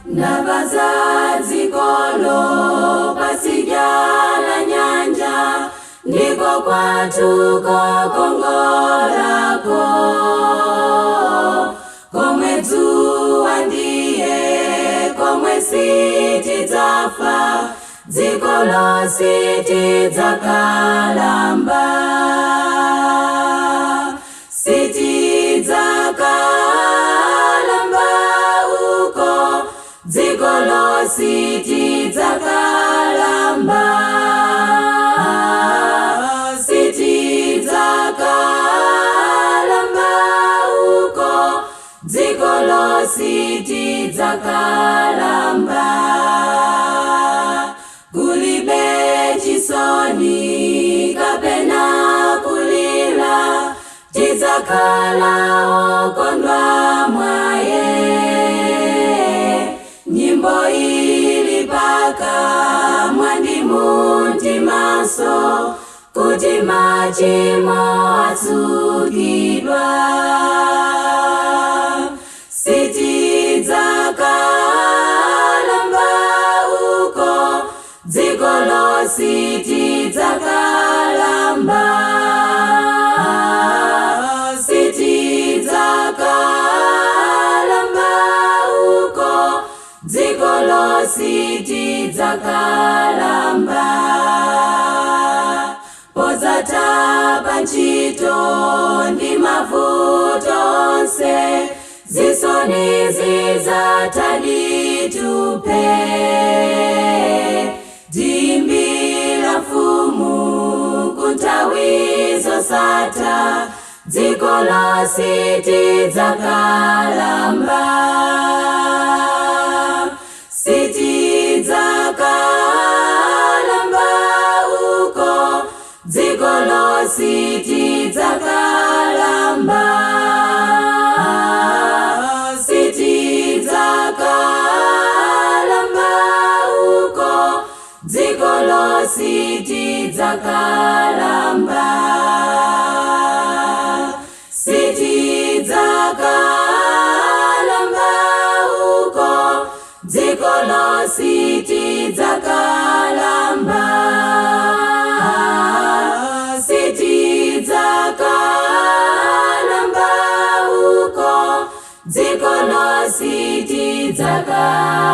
Ndamva za dzikolo patsidya la nyanja, ndiko kwathu kokongolako, komwe dzuwa ndiye komwe sitidzafa, dziko sitidzakalamba, sitidzakalamba uko, dziko sitidzakalamba, sitidzakalamba uko, dziko sitidzakalamba. Kulibe chisoni kapena kulira, tidzakhala okondwa mwaye. Nyimbo ili pakamwa ndi mumtimanso, kuti machimo atsukidwa. Sitidzakalamba uko, dziko sitidzakalamba, sitidzakalamba uko, dziko sitidzakalamba. Podzatha pa ntchito ndi mavuto onse, zisoni zidzatha ndithu. Tiimbira mfumu kunthawi zosatha, dziko sitidzakalamba, sitidzakalamba uko, dziko sitidzakalamba, sitidzakalamba uko, dziko sitidzakalamba, sitidzakalamba uko, dziko sitidzakalamba, sitidzakalamba uko, dziko sitidzakalamba.